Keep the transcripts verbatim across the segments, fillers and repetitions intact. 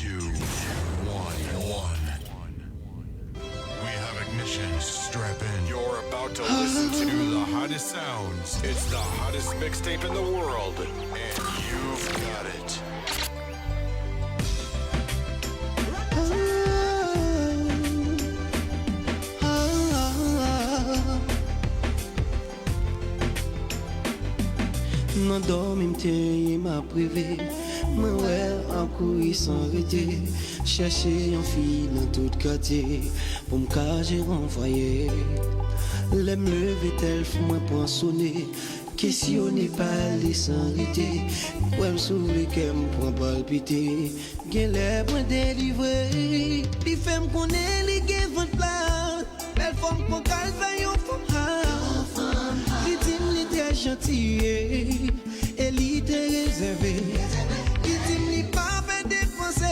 Two, one, one. We have ignition. Strap in. You're about to listen to the hottest sounds. It's the hottest mixtape in the world, and you've got it. Nan dòmi m te ye m ap reve, mwen wè l ap kouri san rete, chèche yon fi nan tout katye pou m ka jere yon fwaye. Lè m leve tèlfòn mwen pran sone, kesyone pale san rete, wè m soule kè m pran palpite. Genlè mwen delivre, li fè m konnen li gen vant la. Bèl fòm pran kal fè yon fanm ha. Li di m li trè jantiye, e li te rezève. Li di m li pa fè depanse,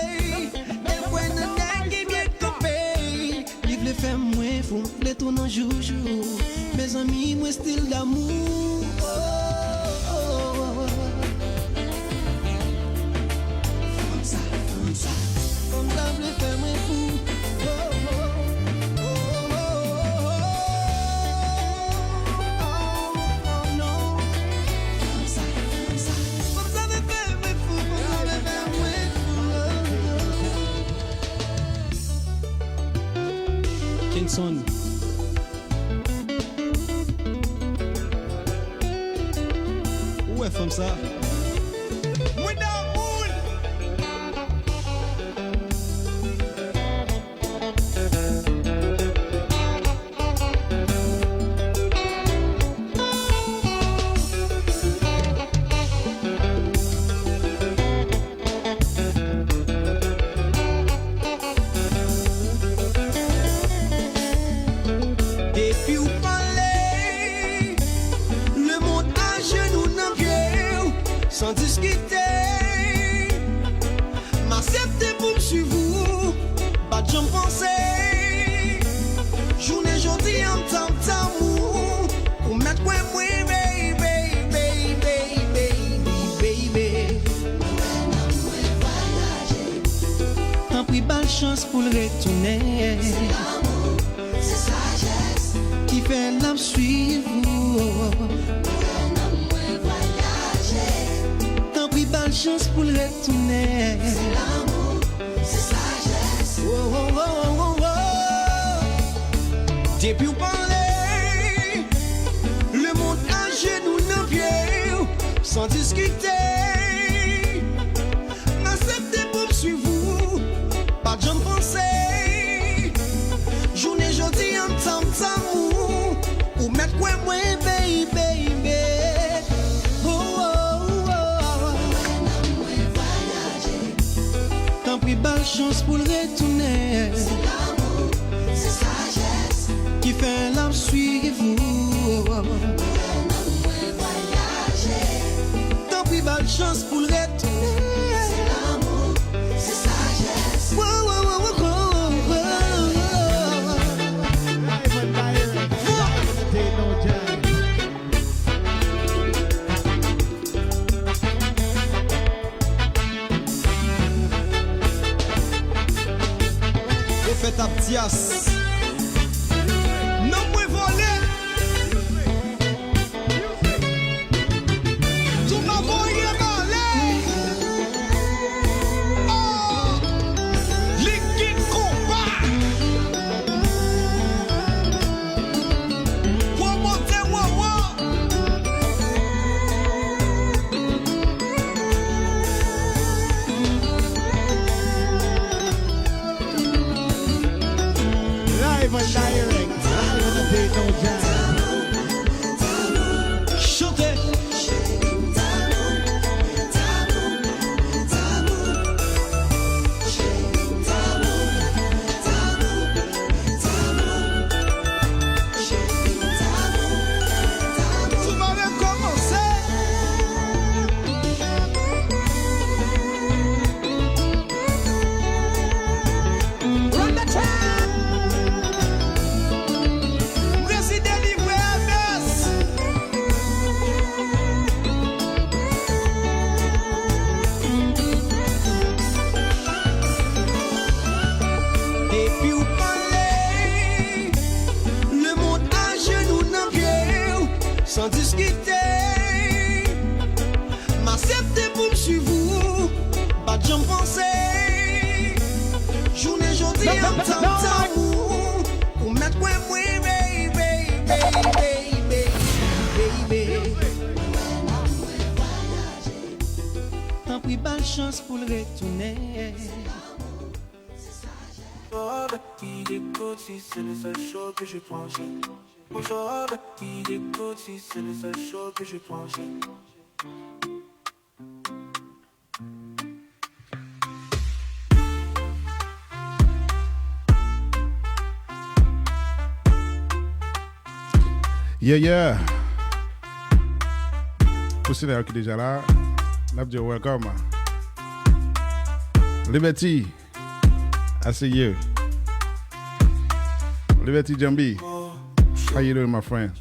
e l kwè nan nèg ki byen kanpe. Li vle fè mwen fou, m vle tounen joujou. Mezanmi, mwen still damou. Oh, oh, oh, oh. Fanm sa, fanm sa. Fanm sa vle fè mwen fou. Oh, oh, oh, oh, oh, non. Fanm sa, fanm sa. Fanm sa vle fè mwen fou, fanm sa vle fè mwen fou. Kenson. Ou wè fanm sa? Mwen damou l. Depi w pale, lemonn ajenou nan pye w, san diskite. M aksepte pou m swiv ou, pa t janm panse. Jounen jodi a m t ap damou, ou mèt kwè mwen, baby, baby, baby, baby. Tanpri ba l chans pou l retounen. Se lanmou, se sajès ki fè l ap swiv ou. Mwen nan mwen vwayaje. Tanpri ba l chans pou l retounen. Se lanmou, se sajès. Oh, oh, oh, oh, oh, oh. Depi w pale, lemonn ajenou nan pye w, san diskite. M aksepte pou m swiv ou, pa t janm panse. Jounen jodi a m t ap damou, ou mèt kwè mwen, baby, baby. Oh, oh, oh, oh. Tanpri ba l chans pou l retounen. Se lanmou, se sajès ki fè l ap swiv ou. Mwen nan mwen vwayaje. Tanpri ba l chans pou l retounen. Se lanmou, se sajès. Wo, wo, wo, wo, wo, wo. Diamond Direct, Diamond Day, no Jai. Pwofèt Abdias. Non mwen vole. Tou pa voye m ale. Oh, Likid Konpa. Pwomotè Wowo. Downtown, ou mèt wè mwen, baby, baby, baby. Tanpri ba l chans pou l retounen. Avec qui j'écoute, si c'est le seul show que je branche. Bonjour, avec qui j'écoute, si c'est le seul show que je branche. Yeah, yeah. Pou sila yo ki deja la, n ap di yo welcome. Liberty, I see you. Liberty Jambi, how you doing, my friend?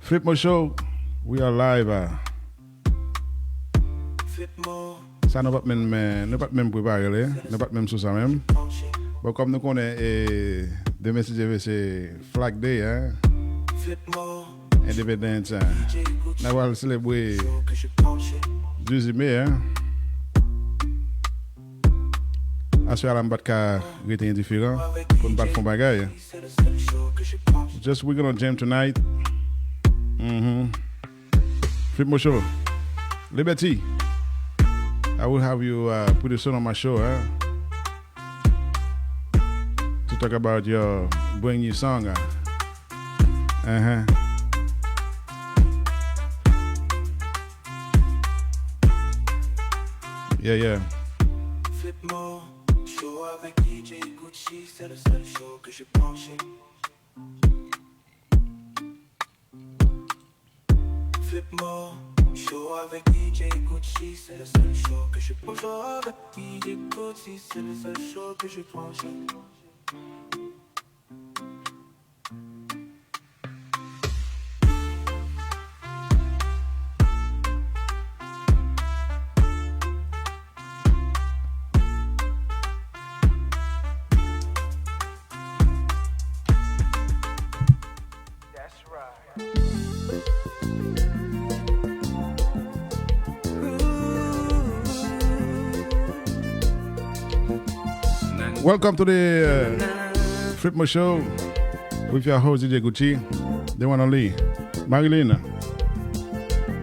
Flip Mo Show, we are live. Ah. Sa nou pa t menm, eh, nou pa t menm prepare l, eh. Nou pa t menm sou sa menm. Bon, kòm nou konnen, eh, demen, si Dye vle, se Flag Day, hein? Independence, hein? N ap al selebre dizuit me, hein? Aswè a la, m pa t ka rete endiferan pou n pa t fè yon bagay. Just we gonna jam tonight. Mm-hmm. Flip Mo Show. Liberty, I will have you, uh, pretty soon on my show, huh? To talk about your brand new song. Uh huh. Yeah, yeah. Flip Mo Show avec D J Gucci, c'est le seul show que je branche. Flip Mo Show avec D J Gucci, c'est le seul show que je branche. Avec D J Gucci, c'est le seul show que je branche. Welcome to the, uh, Flip Mo Show with your host D J Gucci, the one only, Marilyn,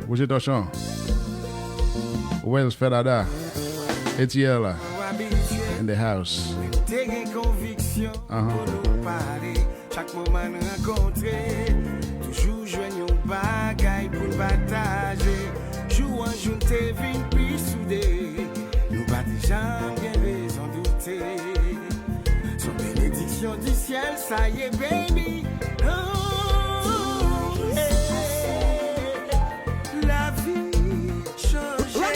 Roger Torchon, Wells Fedada, A T L in the house. Uh-huh. Chak moman n rankontre, toujou jwenn yon bagay pou n pataje. Jou an jou n te vin pi soude, nou pa t janm gen rezon doute. Se yon benediksyon di syèl sa ye, baby. Oh, yeah. Lavi chanje.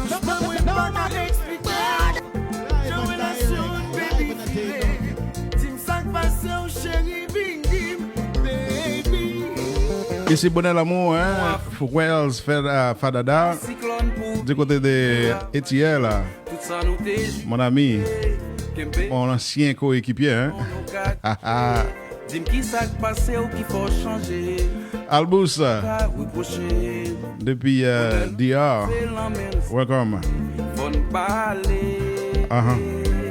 Franchman, mwen pa ka eksplike jan relasyon n, baby, file. Di m sa k pase w, cheri, vin di m, baby. Ici Bonheur Lamour, hein, Wells Fed-, euh, Fadada, du côté de A T L, mon ami, mon ancien coéquipier, hein. Di m kisa k pase w ki fè w chanje. Albus, ka repwoche. Depi, euh, D R. Welcome. Fò n pale. Ahan.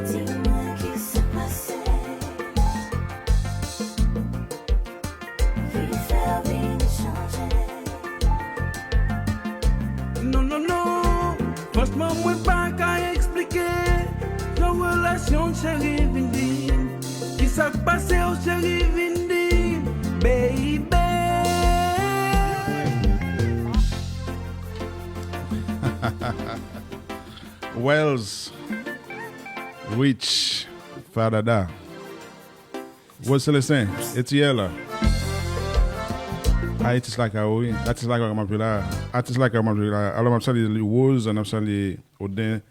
Di mwen kisa k pase ki fè w vin chanje. Non, non, non. Franchman, mwen pa ka eksplike jan relasyon n cheri vin di m. Kisa k pase w cheri vin di m, baby. Wells, Rich, Fadada. Rose Celestin, A T L. Atis lakay ou, wi. Atis lakay ou m ap jwe la. Atis lakay ou m ap jwe la. Alò, m ap salye Rose, n ap salye Oden,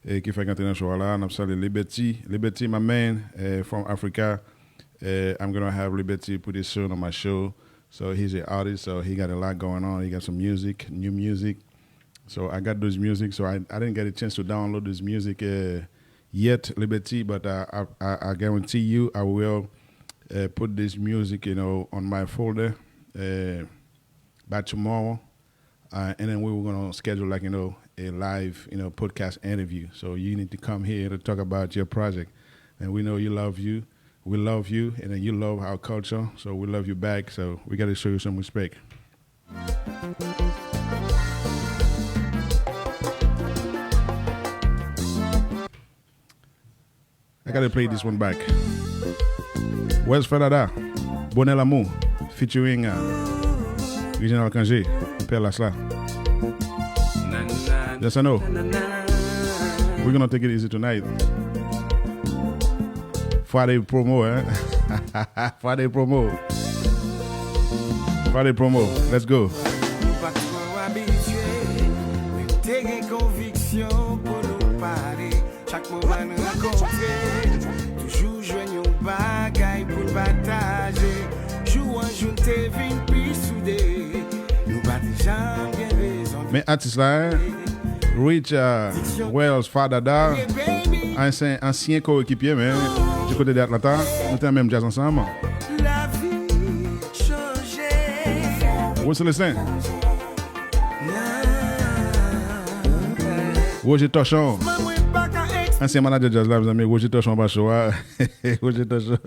eh, ki fèk antre nan show a la. N ap salye Liberty. Liberty, my man, eh, from Africa. Eh, I'm gonna have Liberty pretty soon on my show. So he's an artist, so he got a lot going on. He got some music, new music. So I got those music. So I, I didn't get a chance to download this music, uh, yet, Liberty, but uh, I, I, I guarantee you I will, uh, put this music, you know, on my folder. Uh, by tomorrow. Uh, and then we were gonna schedule, like, you know, a live, you know, podcast interview. So you need to come here to talk about your project. And we know you love you. We love you, and then you love our culture. So we love you back. So we gotta show you some respect. I gotta play this one back. Where's Fadada? Bonè Lanmou, featuring, uh, Reginald Cangé, Perlas la. Just know, we're gonna take it easy tonight. Friday promo, hein? Friday promo. Friday promo. Let's go. Nou pa t twò abitye, men te gen konviksyon pou nou pale. Chak moman n rankontre, toujou jwenn yon bagay pou n pataje. Jou an jou n te vin pi soude. Nou pa t janm gen rezon. Men atis la, hein? Rich, uh, Wells, Fadada, ansyen, ansyen koekipye, men, di kote de Atlanta, nou te nan menm djaz ansanm. Lavi chanje. Wesley Saint. Roger Torchon. Ansyen manadjè djaz la, mezanmi, Roger Torchon anba cho a. Roger Torchon.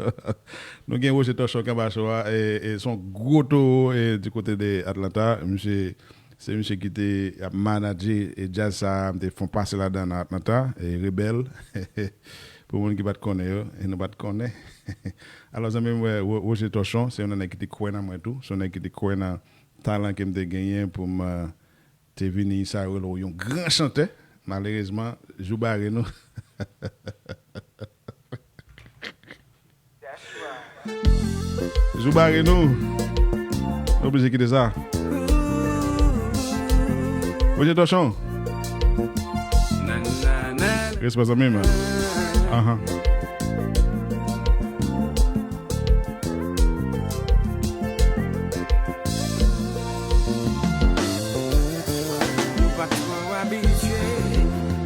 Nou gen Roger Torchon ki anba cho a. E, e, se yon gwo towo, e, di kote de Atlanta. Misye, se misye ki te ap manadje, e, djaz sa a, m te fè yon pase ladan nan Atlanta, e, Rebel. Pou moun ki pa t konnen yo, e nou pa t konnen. Alò, zanmi m, wè, Ro-, Roger Torchon, se yon nèg ki te kwè nan mwen tou. Se yon nèg ki te kwè nan talan ke m te genyen pou m, e, te vini sa yo rele w yon gran chantè. Malerezman, jou bare nou. Jou bare nou. Nou oblije kite sa. Roger Torchon. Respè zanmi m. Ahan. Nou pa t twò abitye,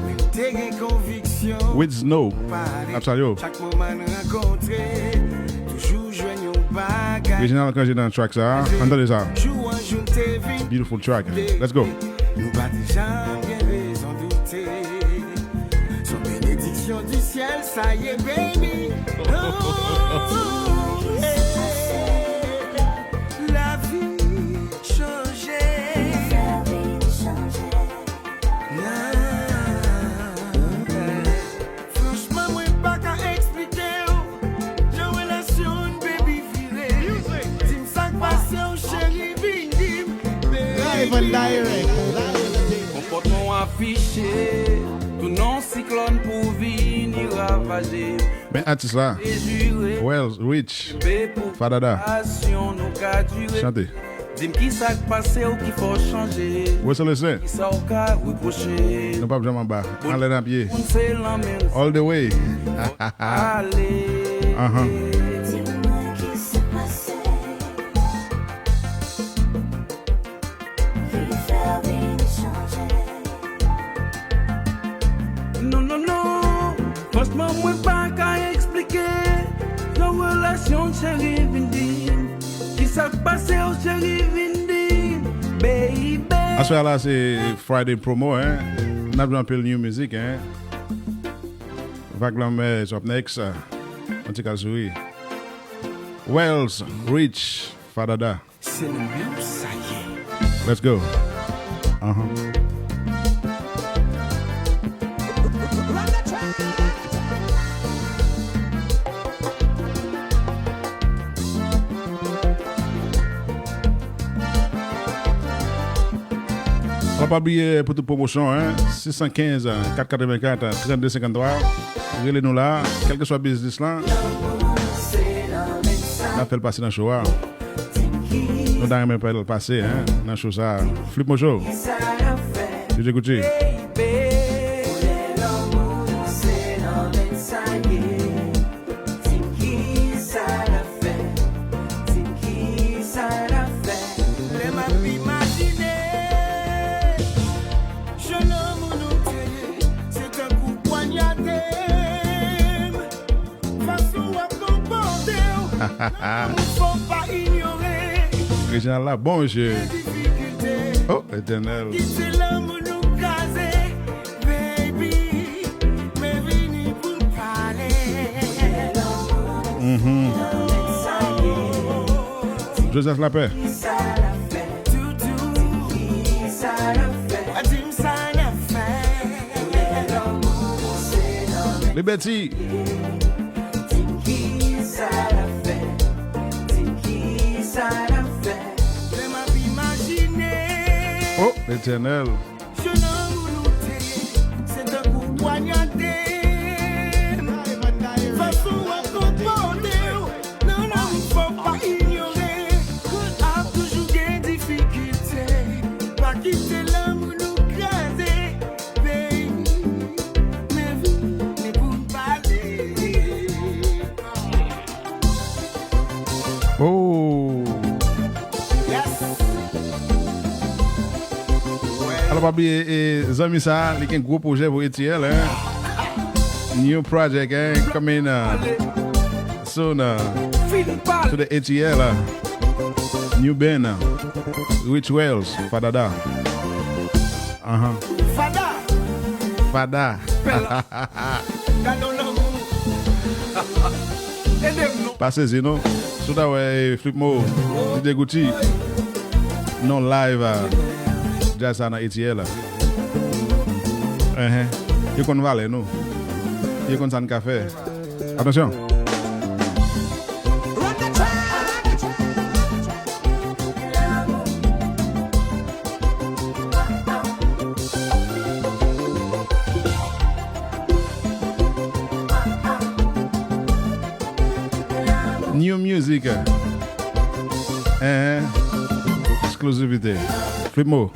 men te gen konviksyon. With Snow. Ap salye w. Chak moman n rankontre, toujou jwenn yon bagay. Reginald Cangé nan track sa a. Ann tande sa. Jou an jou n te vin. Beautiful track. Let's go. Nou pa t janm gen rezon doute. Se yon benediksyon di syèl, sa ye, baby. Oh, yeah. Lavi chanje. Nan. Franchman, mwen pa ka eksplike w jan relasyon n, baby, vire. Di m sa k pase w, cheri, vin di m, baby. Live and direct. Konpòtman w afiche, tou nan siklòn pou vini ravaje. Men atis la, Wells, Rich, Fadada. Chante. Di m kisa k pase w ki fè w chanje. Wesley Saint. Kisa w ka repwoche. Nou p ap janm anba. Anlè n ap ye. Moun se lanmen. All the way. Ale. Ahan. Di mwen kisa k pase. Non, non, non. Franchman, mwen pa ka eksplike jan relasyon n, cheri, vin di m. Kisa k pase w, cheri, vin di m, baby. Aswè a la, se Friday promo, hein. N ap jwe anpil new music, hein. Vag Lanmè is up next. Yon ti kal souri. Wells, Rich, Fadada. Se nou menm sa ye. Let's go. Ahan. Fò pa bliye pou tout pwomosyon, hein, sis san kenz, kat katrevenkat, trannde senkanntwa. Rele nou la, kèlkeswa biznis lan. N ap fè l pase nan show a. Nou ta renmen fè l pase, hein, nan show sa. Flip Mojo. D J Gucci. Lè m ap imajine jan lanmou nou te ye, se tankou w pwanyade m. Fason w ap konpòte w, lanmou fò w pa inyore. Reginald la bon, mesye. Oh, Letènèl. Kite lanmou nou kraze, baby. Men vini pou n pale. Mhm. Joseph Lapè. Di m sa n ap fè. Liberty. Di m kisa n ap fè. Di m kisa n ap fè. Lè m ap imajine. Oh, Letènèl. Jèn lanmou nou te ye, se tankou pwanyade m. Fason w ap konpòte w nan lanmou, fò w pa inyore. Ap toujou gen difikilte, pa kite lanmou nou kraze, baby. Men vini pou n pale. Oh. Yes. Alò, pa bliye, e, zanmi sa, li gen gwo pwojè pou A T L, hein? New project, hein? Coming, uh, soon, uh, to the A T L, uh, new band, uh, Rituals, Fadada. Ahan. Fada. Fada. Gade yon lanmou. Ede m non. Pa sezi non. Si w ta wè, eh, Flipmo, DJ Gucci, non live, ah, jazz sa nan A T L la. Enhen. Yo konn valè nou. Yo konn sa n ka fè. Atansyon. New music. Enhen. Eksklizivite. Flipmo.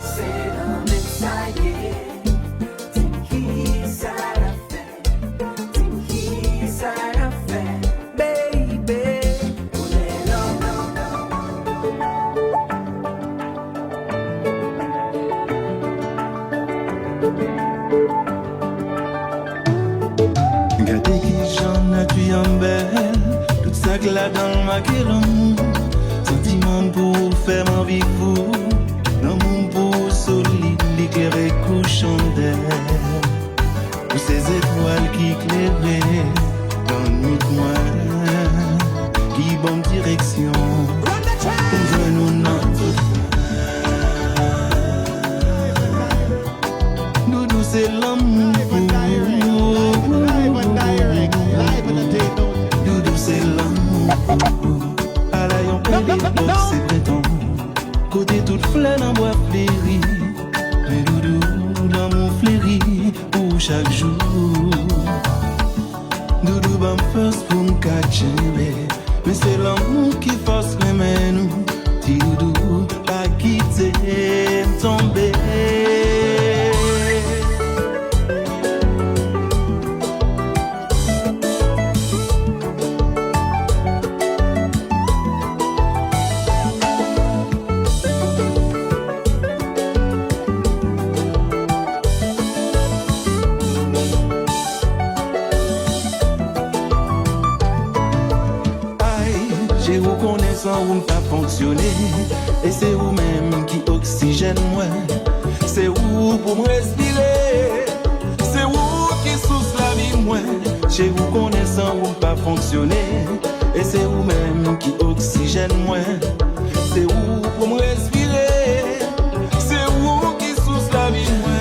Gade kijan nati an bèl, tout sa k ladan l make lanmou. Santiman m pou ou fè m anvi fou, lanmou m pou ou solid, li klere kou chandèl. Ou se zetwal ki klere lannwit mwen, ki ban m direksyon pou m jwenn ou nan tout. Doudou se lanmou. Doudou se lanmou. Ala yon bèl epòk se prentan, kote tout flè nan bwa fleri. Men doudou, lanmou fleri pou ou chak jou. Doudou ban m fòs pou m ka tchenbe. Men se lanmou ki fòs renmen nou. Ti doudou, pa kite m tonbe. Ay, cheri, ou konnen san ou m pa fonksyone. E se ou menm ki oksijèn mwen. Se ou pou m respire. Se ou ki sous lavi mwen. Cheri, ou konnen san ou m pa fonksyone. E se ou menm ki oksijèn mwen. Se ou pou m respire. Se ou ki sous lavi mwen.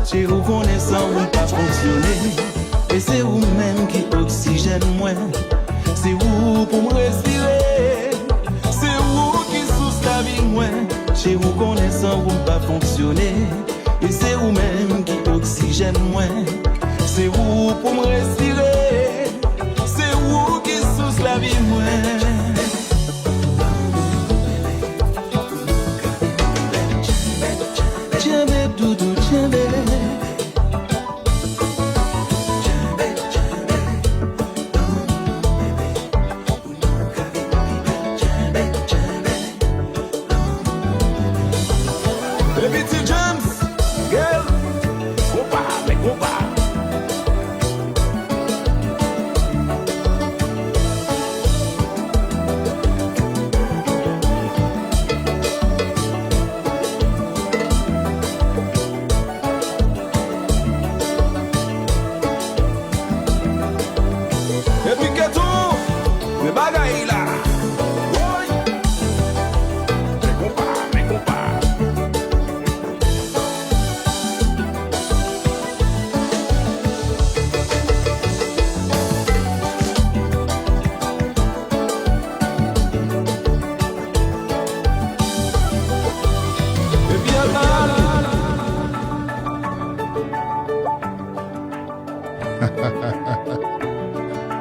Cheri, ou konnen san ou m pa fonksyone. E se ou menm ki oksijèn mwen. Se ou pou m respire. Se ou ki sous lavi mwen. Cheri, ou konnen san ou m pa fonksyone. E se ou menm ki oksijèn mwen. Se ou pou m respire. Se ou ki sous lavi mwen. Tchenbe, doudou, tchenbe. Tchenbe, tchenbe.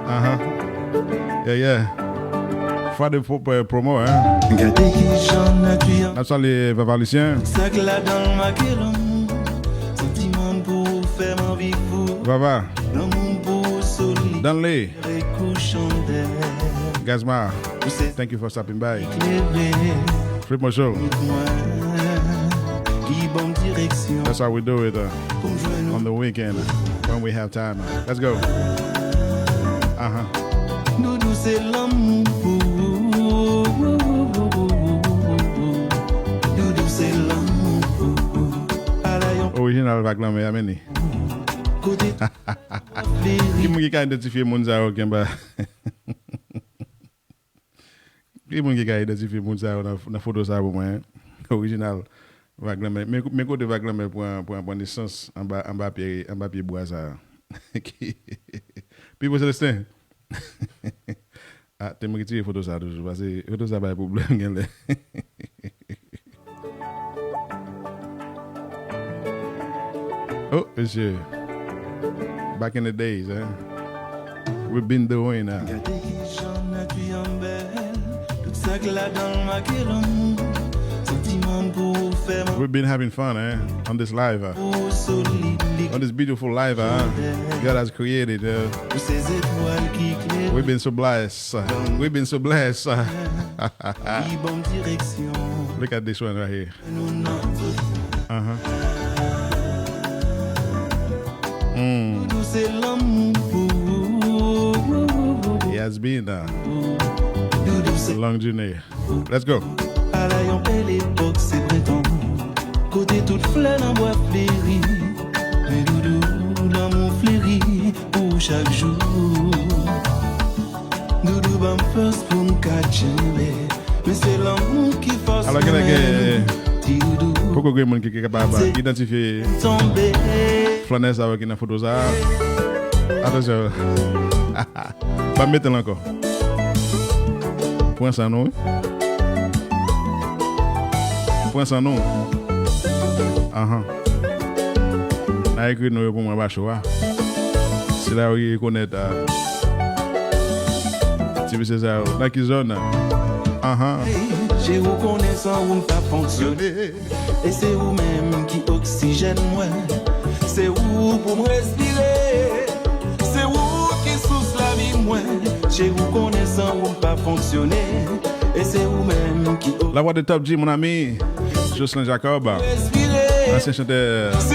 Aha. Yeah, yeah. Fwa de pro- pro- promo, hein. Gade ki jan nati an. N ap salye Vava Lucien. Sa k ladan l make lanmou. Santiman pou ou fè m anvi fou. Vava. Lanmou pou ou solid. Danley. Gazma, thank you for stopping by. Flip Mo Show. That's how we do it uh, on the weekend when we have time. Let's go. Uh-huh. Doudou se lanmou. Doudou se lanmou. Ala yon Orijinal Vaglanmè a, men li. Kote Ki moun ki ka idantifye moun sa yo ki anba? Ki moun ki ka idantifye moun sa yo nan, nan foto sa pou mwen? Orijinal Vaglanmè. Men, men kote Vaglanmè pran, pran, pran nesans anba, anba pye, anba pye bwa sa. Ki- Pipo Celestin. Ah, te mwen ki tire foto sa toujou, paske foto sa bay pwoblèm genlè. Oh, mesye. Back in the days, hein? We've been doing that. Gade ki jan nati an bèl. Tout sa k ladan l make lanmou. Santiman pou ou fè m We've been having fun, eh? On this live, uh, pou ou solid. On this beautiful live, uh, God has created, uh, Ou se zetwal ki klere. We've been so blessed. We've been so blessed. Ki ban m direksyon. Look at this one right here. Nou nan tout. Uh-huh. Mm. Doudou se lanmou. It has been, uh, Doudou se long journey. Let's go. Ala yon bèl epòk se prentan. Kote tout flè nan bwa fleri. Men doudou, lanmou fleri pou ou chak jou. Doudou ban m fòs pou m ka tchenbe. Men se lanmou ki fòs mwen. Alò, genlè gen, ti doudou. Poko gen moun ki, ki kapab idantifye flannè sa yo ki nan foto sa. Atansyon. Ban m mete l ankò. Pran san nou, wi. Pran san nou. Ahan. N a ekri non yo pou mwen anba cho a. Se la yo rekonèt, ah, ti mesye sa yo. Nan ki zòn? Ahan. Cheri, ou konnen san ou m pa fonksyone. E se ou menm ki oksijèn mwen. Se ou pou m respire. Se ou ki sous lavi mwen. Cheri, ou konnen san ou m pa fonksyone. E se ou menm ki La voix de Top G, mon ami. Jocelyn Jacob. Respire. Ansyen chantè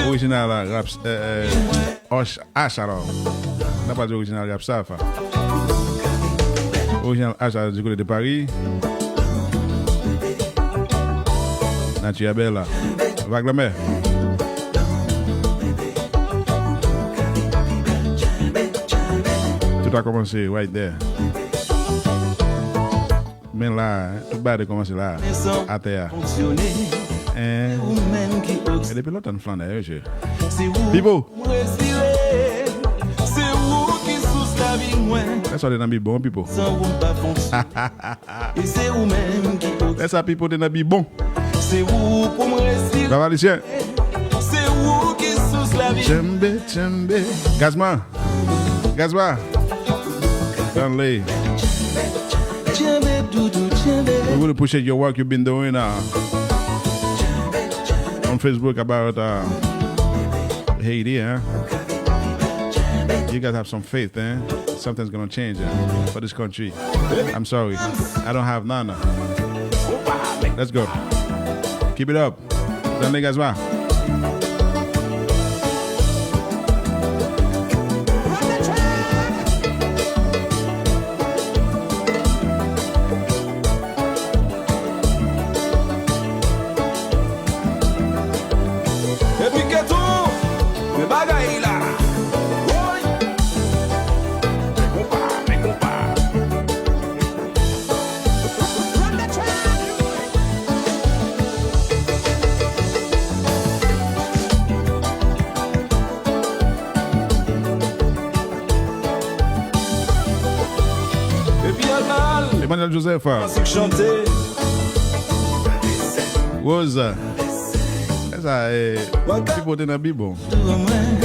orijinal rap, eh, eh, H, H alors. N a pa di orijinal rap sa, fa. Orijinal H a di kote de Paris. Nature Bella. Vaglanmè. Tout a kòmanse right there. Men la, tout bagay te kòmanse la, atè a. En. E depi lontan n flannè, mesye. Pipo! Lè sa te nan bibon, Pipo. Lè sa Pipo te nan bibon. Vava Lucien. Tchenbe, tchenbe. Gazman. Gazman. Stanley. We really appreciate your work you've been doing, uh, on Facebook about, uh, Haiti, huh? You guys have some faith, eh? Something's gonna change, eh, for this country. I'm sorry. I don't have none. Let's go. Keep it up. Stanley Gazma. Epi Ketou, men bagay la. Woy! Men konpa, men konpa. Epi al mal. Emmanuel Joseph. Sik chante. Rose. Sa, eh, ti pote nan bibon. Tou an mwen.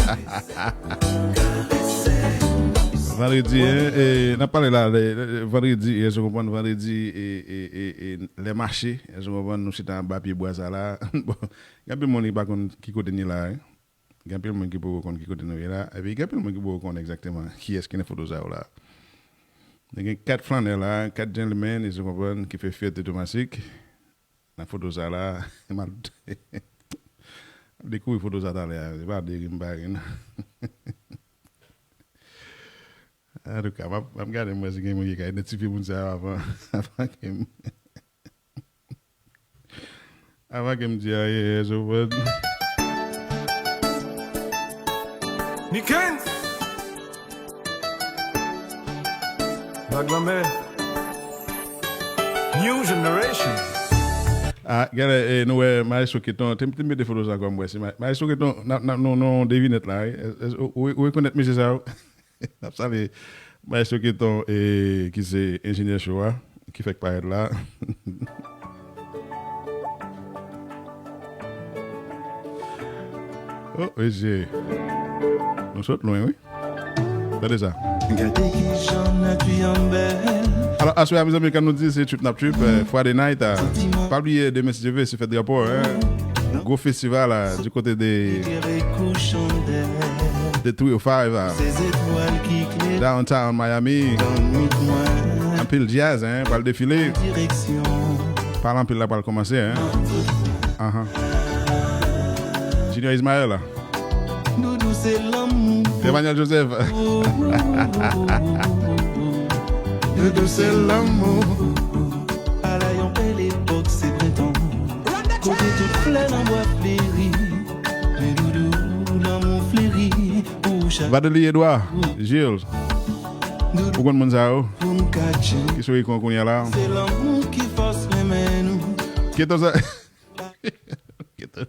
Vandredi, hein, e, n ap pale la, le, le, le, vandredi, èske w konprann, vandredi, e, e, e, e, lè mache, èske w konprann, nou chita anba pye bwa sa la. Bon, gen anpil moun ki pa konn ki kote n ye la, hein. Gen anpil moun ki poko konn ki kote nou ye la, epi gen anpil moun ki poko konn egzakteman kiyès ki nan foto sa yo la. Nou gen kat flannè la, kat gentleman, èske w konprann, ki fè fyète Tomasik. Nan foto sa la, m ap, m ap dekouvri foto sa talè a. Se pa de ri m pa ri, non. Antouka, m ap, m ap gade m wè si gen moun ki ka idantifye moun sa yo avan, avan ke m, avan ke m di anyen, èske w konprann? Nikens! Vag Lanmè. New Generation. Ah, gade, eh, nou wè Maestro Keton, te, te mete foto sa kòm wè, se Ma-, Maestro Keton, n ap, n ap, nou, nou devinèt la, wi. Es, es, ou, ou, ou rekonèt mesye sa yo? N ap salye Maestro Keton, eh, ki se enjenyè cho a, ki fèk parèt la. Oh, mesye. Nou sot lwen, wi. Tande sa. Gade kijan nati an bèl. Alò, aswè a, mezanmi, kan nou di se trip n ap trip, eh, Friday night, ah. Pa bliye, demen, si Dye vle, se fèt drapo, hein. Gwo festival, ah, du côté de, de three oh five, ah. Downtown Miami. Anpil djaz, hein, pral defile. Pale anpil la pral kòmanse, hein. Ahan. Junior Ismaël. Doudou se lanmou. Emmanuel Joseph. Doudou se lanmou. Ala yon bèl epòk se prentan. Kote tout flè nan bwa fleri. Men doudou lanmou fleri pou chak. Vadeli Edouard, Gilles. Ou konn moun sa yo? Ki sou ekran kounye a la? Se lanmou ki fòs renmen nou. Keton sa. Keton.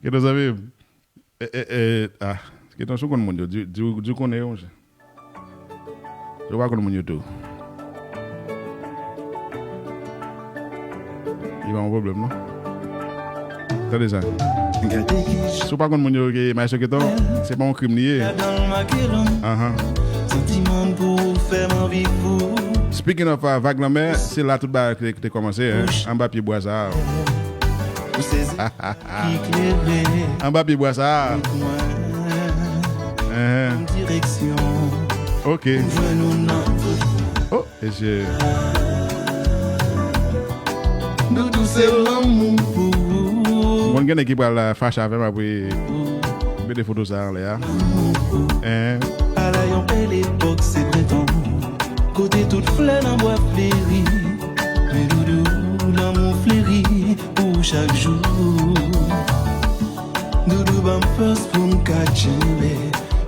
Keton zanmi m. Eh, eh, eh, ah, Keton, si w konn moun yo, di, di, di w konnen yo, monchè. Si w pa konn moun yo tou. Li pa yon pwoblèm, non. Tande sa. Si w pa konn moun yo, ke Maestro Keton, se pa yon krim li ye. Ahan. Speaking of, uh, Vag Lanmè, se la tout bagay te, te kòmanse, hein. Anba pye bwa sa a. Anba pye bwa sa a. Hein. Ok. Oh, mesye. Doudou se lanmou. Bon, gen nèg ki pral, euh, fache avè m apre mete foto sa anlè a. Hein. Ala yon bèl epòk se prentan. Kote tout flè nan bwa fleri. Men doudou, lanmou fleri pou chak jou. Doudou ban m fòs pou m ka tchenbe.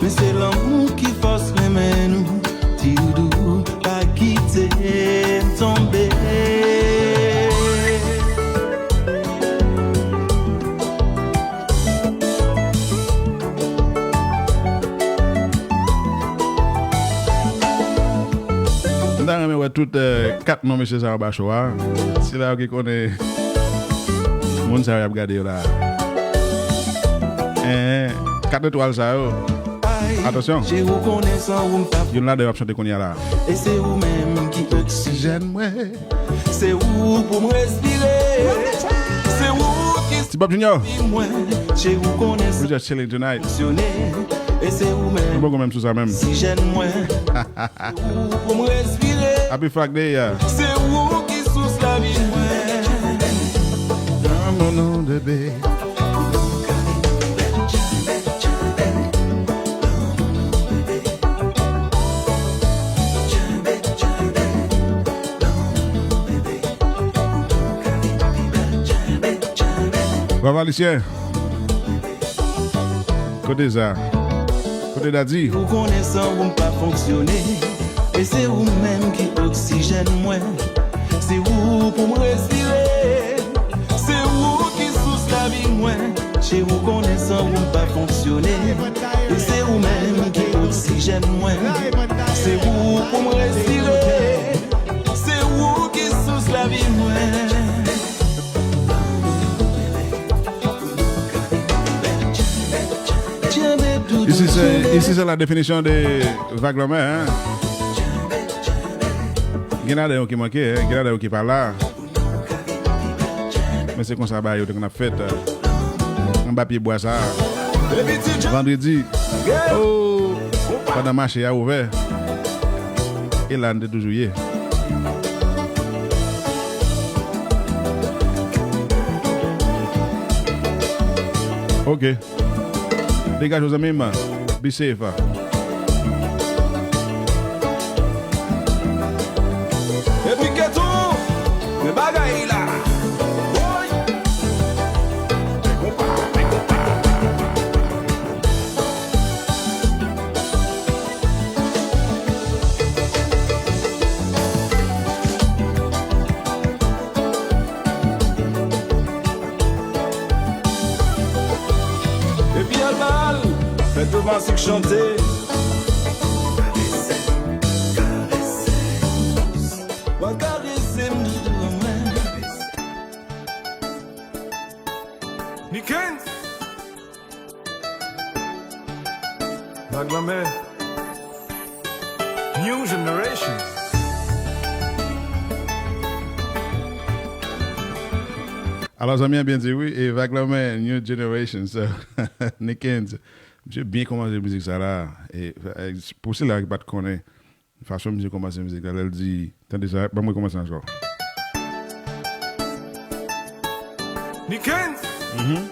Men se lanmou ki fòs renmen nou. Ti doudou, pa kite m tonbe. M ta renmen wè tout, euh, kat non mesye sa yo anba cho a. Sila yo ki konnen moun sa yo y ap gade yo la. Hein, kat etwal sa yo. Atansyon. Youn ladan yo ap chante kounye a la. E se ou menm ki oksijèn mwen. Se ou pou m respire. Se ou ki Ti Bob Junior. Mwen, cheri, ou konnen sa. We just chilling tonight. Fonksyone. E se ou menm. Nou poko menm sou sa menm. Oksijèn mwen. Ou pou m respire. Happy Flag Day, yeah. Se ou ki sous lavi mwen. Dans mon nom de baie. Bravo Alicien. Kote sa? Kote Daddy? Ou konnen san ou m pa fonksyone. E se ou menm ki oksijèn mwen. Se ou pou m respire. Se ou ki sous lavi mwen. Cheri, ou konnen san ou m pa fonksyone. E se ou menm ki oksijèn mwen. Se ou pou m respire. Se ou ki sous lavi mwen. Isi se Ici, c'est la définition de vag lanmè, hein. Gen ladan yo ki manke, hein, gen ladan yo ki pa la. Men se konsa bagay yo te konn ap fèt, euh, anba pye bwa sa a. Vandredi, oh, pandan mache a ouvè. E la n te toujou ye. Ok. Degaje w zanmi m. Be safe. Epi Ketou, men bagay la. Woy! Men konpa, men konpa. Epi al ba al, fè Tomasik chante. Karese, karese. W a karese m doudou mwen. Nikens. Vag lanmè. New generation. Alò, zanmi an byen di wi, e vag lanmè, new generation, so, Nickens, misye byen kòmanse mizik sa la, e, e, pou sila ki pa t konnen, fason misye kòmanse mizik la, lè l di, tande sa, ban mwen kòmanse ankò. Nickens! Mhm.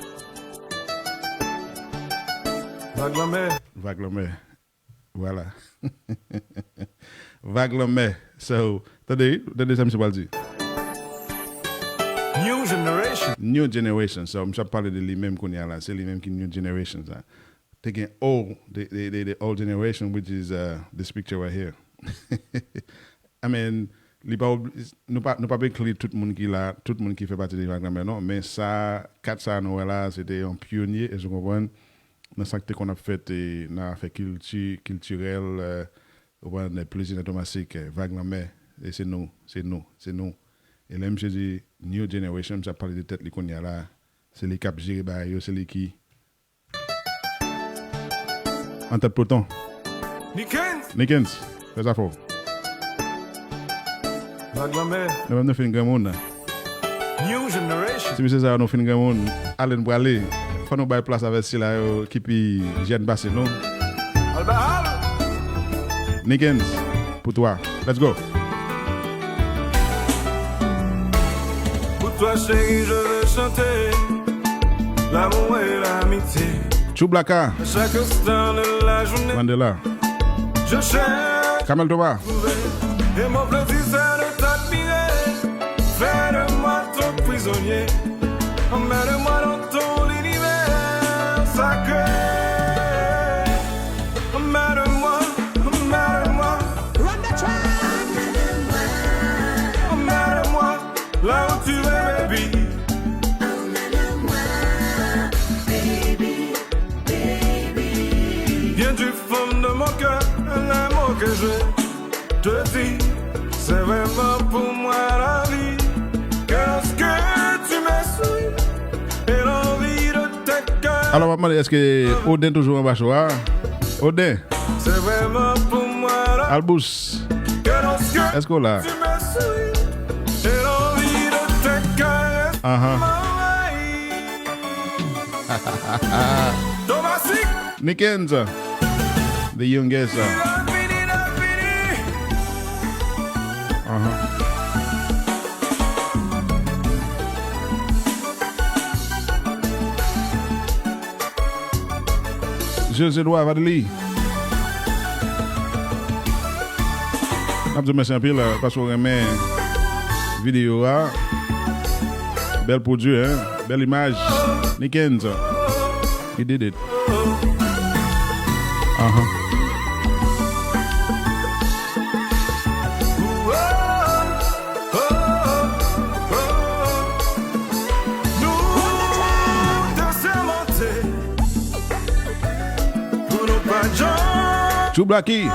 Vag lanmè. Vag lanmè. Vwala. Vag lanmè. So, tande, tande sa misye pral di. New generation. New generation. So, misye ap pale de li menm kounye a la. Se li menm ki new generation sa. Te gen old, the, the, the, the old generation, which is, uh, this picture right here. I mean, li pa obli-, nou pa, nou pa p enkli tout moun ki la, tout moun ki fè pati de vag lanmè non, men sa, kat sa nou wè la, se te yon pyonye, èske w konprann, nan sa k te konn ap fèt, e, nan afè kilti, kiltirèl, e, ou konprann, plezi nan Tomasik, e, vag lanmè, e se nou, se nou, se nou. E lè misye di new generation, misye ap pale de tèt li kounye a la, se li k ap jere bagay yo, se li ki An tèt ploton. Nickens! Nickens, fè sa fò. Vag lanmè. Nou menm nou fin granmoun. New generation. Si misye sa yo nou fin granmoun, ale n prale. Fò nou bay plas avè sila yo ki pi jèn pase nou. Al ba al. Nickens, pou twa. Let's go. Pour toi, chérie, je veux chanter l'amour et l'amitié. Chewbacca. À chaque instant de la journée. Mandela. Je cherche Kamel Thomas. Et mon plaisir, c'est de t'admirer. Fais de moi ton prisonnier. Emmène-moi dans ton univers sacré. Emmène-moi, emmène-moi. Run the track. Emmène-moi là où tu veux, baby. Emmène-moi, baby, baby. Viens du fond de mon cœur, les mots que je te dis, c'est vraiment pour moi la vie. Que lorsque tu me souris et l'envie de tes cœurs. Alò, m ap mande, èske Oden toujou anba cho a? Oden. C'est vraiment pour moi la Albous, que lorsque èske w la? Tu me souris et l'envie de tes caresses Ahan. m'envahit. Thomasik. Nickens. The youngest. Ahan. José Edouard Vadeli. N ap di w mèsi anpil, paske w renmen videyo a. Bèl pwodui, hein? Bèl imaj. Nickens. He did it. Ahan. Chou Blacky.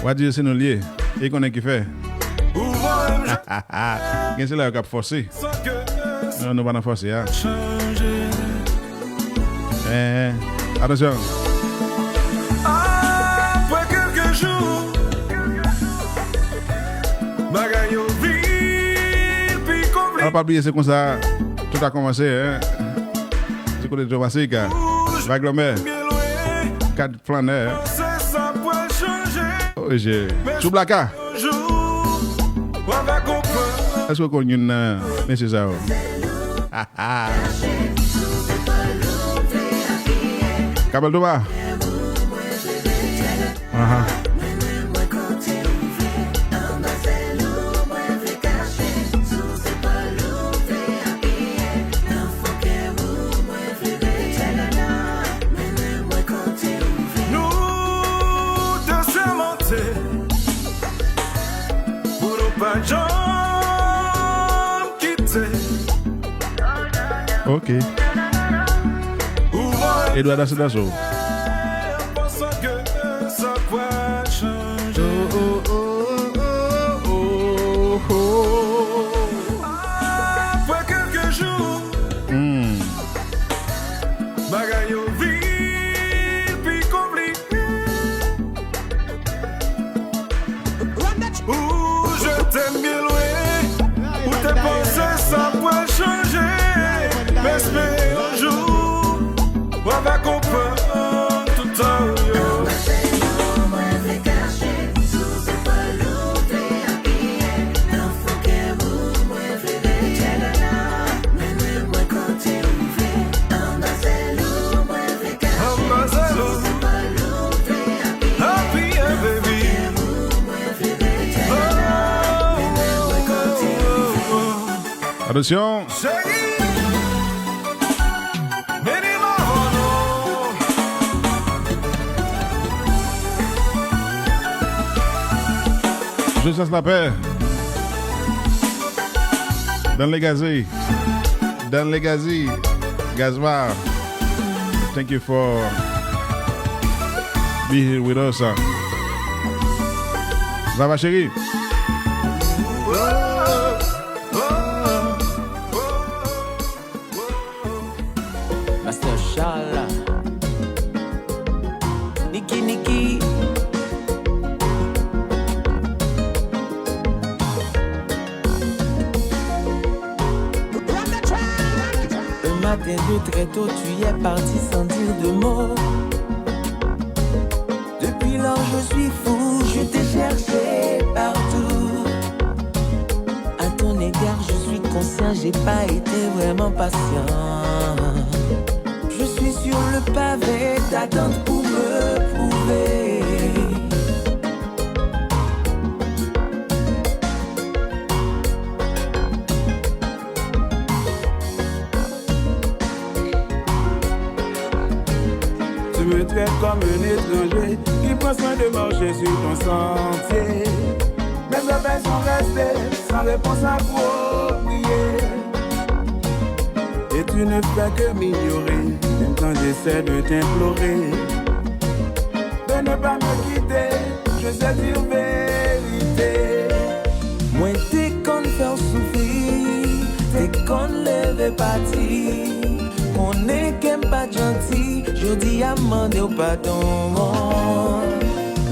W a di se nou l ye. E konnen ki fè. Gen sila yo k ap fòse. Non, nou pa nan fòse a. Eh. Atansyon. Apre kèlke jou, bagay yo vin pi konplike. Alò, pa bliye, se konsa tout a kòmanse, hein. Ti kote Thomas Sika, Vag Lanmè, Kad Flannè. Oje. Choublaka. Èske w konn youn nan mesye sa yo? Kabèl Toba. Aha. Nou te sèmante pou nou pa janm kite. Ok. Ou mwen Edouard Dacidas. Paske sa pral chanje. Oh, oh, oh, oh, oh, oh. Apre kèlke jou, hmm, bagay yo vin pi konplike. Ou jete m byen lwen, ou te panse sa pral chanje. M espere yon jou, w ava konprann tout tò w yo. Anbasèl ou, happy, yeah, baby. Oh, oh, oh, oh. Atansyon. Cheri, mini mavono. Josas Lapè. Dan Legazi. Dan Legazi. Gazma. Thank you for being here with us. Vava Chéri. Master Charles. Niki, Niki. Un matin de très tôt, tu es parti sans dire de mots. Depuis lors, je suis fou, je t'ai cherché partout. À ton égard, je suis conscient, j'ai pas été vraiment patient. Je suis sur le pavé d'attente pour me prouver. Tu me traites comme un étranger qui prend soin de marcher sur ton sentier. Mes appels sont restés sans réponse appropriée. Et tu ne fais que m'ignorer, même quand j'essaie de t'implorer de ne pas me quitter, je sais dire vérité. Mwen te konn fè w soufri, te konn leve pati. Konnen ke m pa t janti, jodi a m mande w padon.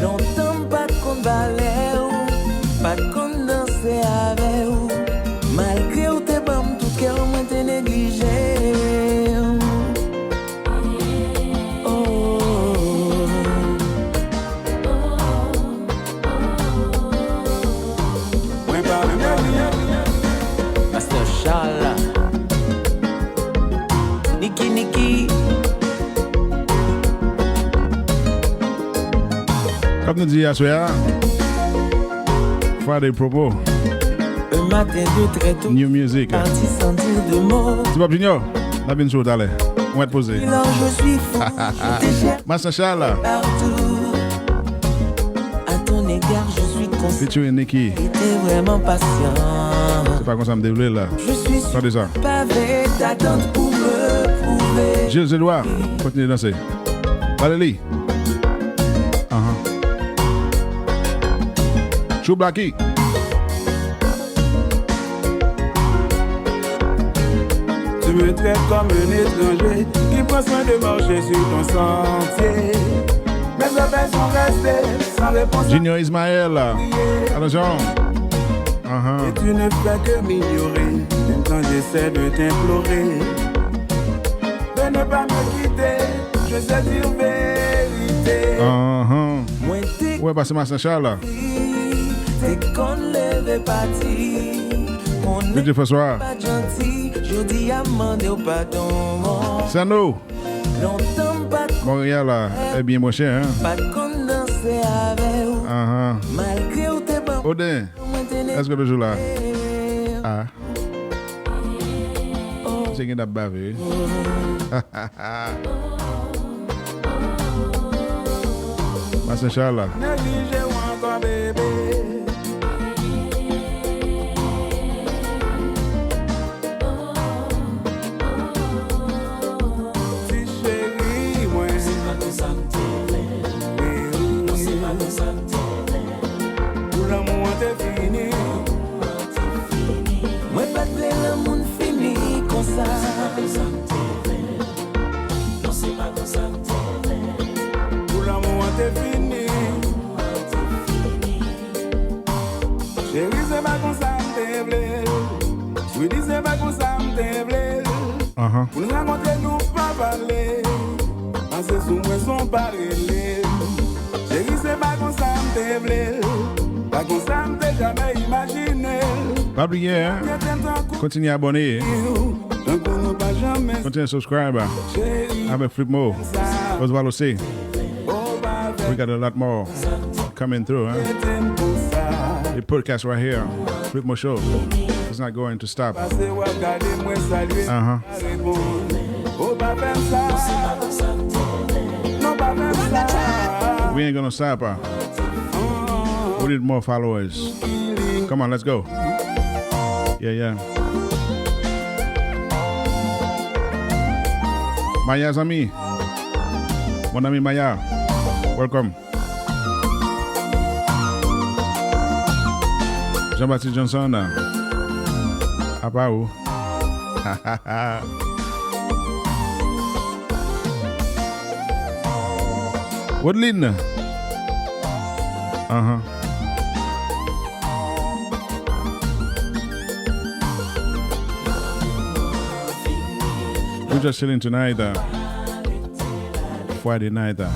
Lontan m pa t konn valè w, pa t konn danse avè w. Malgre w te ban m tout kè w, mwen te neglije w. Oh. Mwen pa renmen li. Master Charles. Niki, Niki. Kòm nou di aswè a, Friday Promo. Un matin de très tôt, new music. Parti sans dire de mots. Ti Bob Junior, n ap vin sou ou talè. Ou mèt poze. Là, je suis fou, je te cherche Master Charles. Partout. À ton égard, je suis conscient. Featuring Nicky. T'es vraiment patient. Se pa konsa m te vle l la. Je suis sur le pavé d'attente pour me prouver. Tande sa. Gilles Edouard, kontinye danse. Valélie. Ahan. Chou Blacky. Tu Me traite comme un étranger qui prend soin de marcher sur ton sentier. Mes appels sont restés sans réponse. Junior Ismaël. Attention. Uh-huh. Et tu ne fais que m'ignorer, même quand j'essaie de t'implorer de ne pas me quitter, je sais dire vérité. Uh-huh. Mwen te Ou wè pase Masen Charles. Te konn leve pati. Konnen DJ François. Pa janti, jodi a m mande w padon. Sano. Lontan m pa t Montréal la, ebyen monchè, hein. Pa t konn danse avè w. Ahan. Malgre w te ban Oden, mwen te èske toujou la? Ah. Misye gen dap bave, wi. Masen Charles. Neglije w ankò, bebe. Ti cheri mwen. Non, se pa konsa m te vle. Non, se pa konsa m te vle. Pou lanmou an te fini. Mwen pa t vle lanmou n fini konsa. Non, se pa konsa m te vle. Non, se pa konsa m te vle. Pou lanmou an te fini. Cheri, se pa konsa m te vle. Sweetie, se pa konsa m te vle. Ahan. Pou n rankontre, nou pa pale. Pase sou mwen san w pa rele. Cheri, se pa konsa m te vle. Pa konsa m te jamè imajine. Pa bliye, hein? Kontinye abòne. Tankou nou pa janmen. Kontinye subscribe. Cheri, avèk Flipmo. Osvaldo C. We got a lot more coming through, hein? The podcast right here, Flipmo Show. It's not going to stop. Uh-huh. We ain't gonna stop, uh. We need more followers. Come on, let's go. Yeah, yeah. Maya zanmi. Mon ami Maya. Welcome. Jean-Baptiste Johnson. Apa ou? Wodeline. Ahan. We just chilling tonight, uh, Friday night, uh,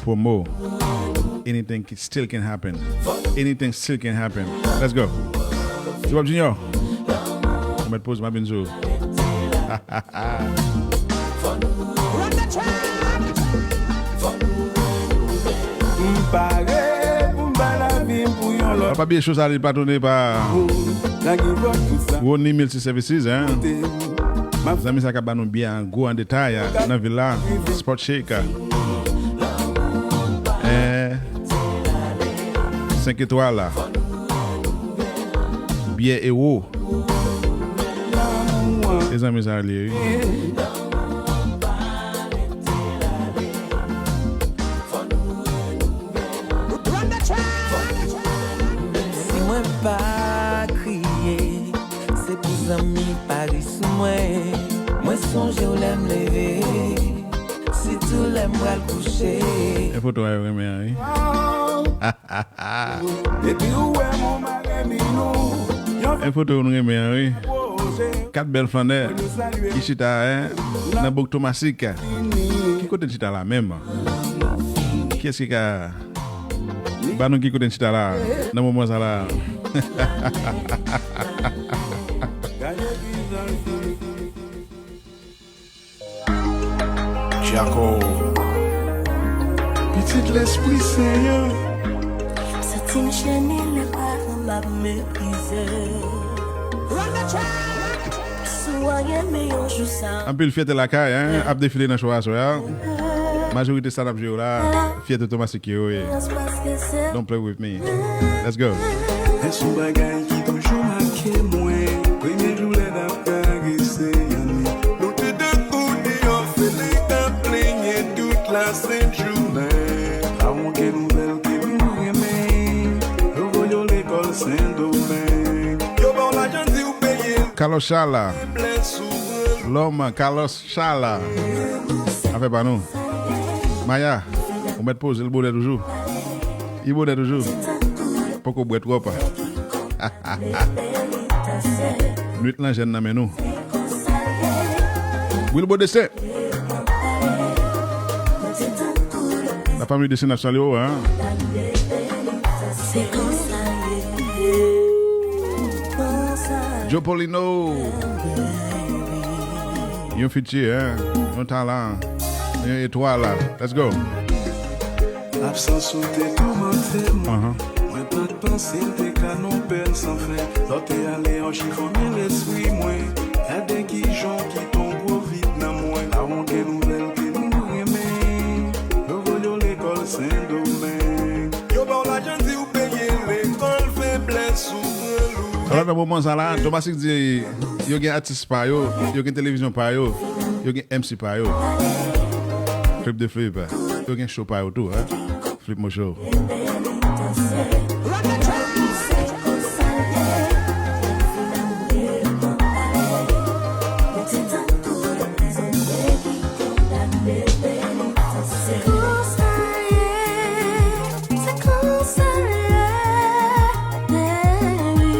promo. Anything can, still can happen. Anything still can happen. Let's go. Ti Bob Junior. Mwen mèt poze m ap vin sou. M pare pou m bay lavi m pou yon lòt. Pa bliye show sa li patwone pa Rony Multi Services, hein. Zanmi sa k ap ba nou biyè an gwo an detay, ah, nan vil la. Sport Chic. Eh, senk etwal la. Biyè ewo. E zanmi sa li ye, wi. Si mwen pa kriye, se pou zanmi pa ri sou mwen. Mwen sonje w lè m leve, sitou lè m pral kouche. E foto a yo renmen an, wi. Depi ou wè mwen mare minou. Yon foto nou renmen an, wi. Kat bèl flannè ki chita, hein, nan bouk Tomasik. Ki kote n chita la menm? Kiyès ki ka ba nou ki kote n chita la nan moman sa la? Djako. Pitit Lespri Sen an. Santi m chène lè paran m ap meprize. Si w a renmen yon jou sa. Anpil fyète lakay, hein, ap defile nan show aswè a. Majorite sa n ap jwe yo la, fyète Tomasik yo ye. Don't play with me. Let's go. Men sou bagay ki toujou make mwen. Premye jou lè n ap karese Yanni. Nou te tankou de òfelen k ap plenyen tout lasent jounen. Pa yon ken nouvèl ke nou renmen. Yo voye w lekòl Sendomeng. Yo ba w lajan di w peye. Carlos Chala. Feblès ou pran Lòm, Carlos Chala. Afè pa nou. Maya, ou mèt poze l bonè toujou. Li bonè toujou. Poko bwè twòp. Nwit lan jèn nan men nou. Wilbo Destin. La famille Destin ap salye w, hein? Joe Paulino. Yon fiti, hein? Yon talan. Yon etwal. Let's go. Absans ou te toumante mwen. Mwen pa t panse m te ka nan pèn san fen. Lè w te ale, w chifone lespri mwen. Gade kijan w kite yon gwo vid nan mwen. Pa gen nouvèl ke nou renmen. Yo voye w lekòl Sendomeng. Yo ba w lajan, di w peye lekòl feblès ou pran lou. Alò, nan moman sa la, Thomasik di yo gen atis pa yo, yo gen televizyon pa yo, yo gen M C pa yo. Flip de Flip, yo gen show pa yo tou, hein? Flip Mo Show.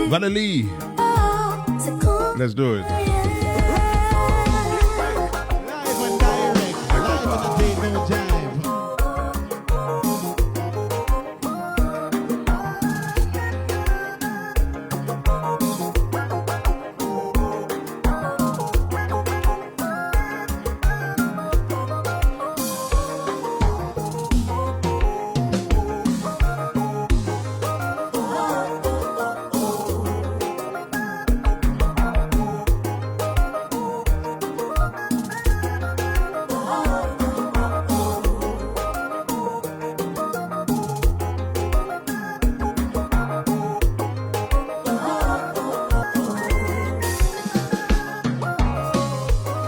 Valelie. Let's do it.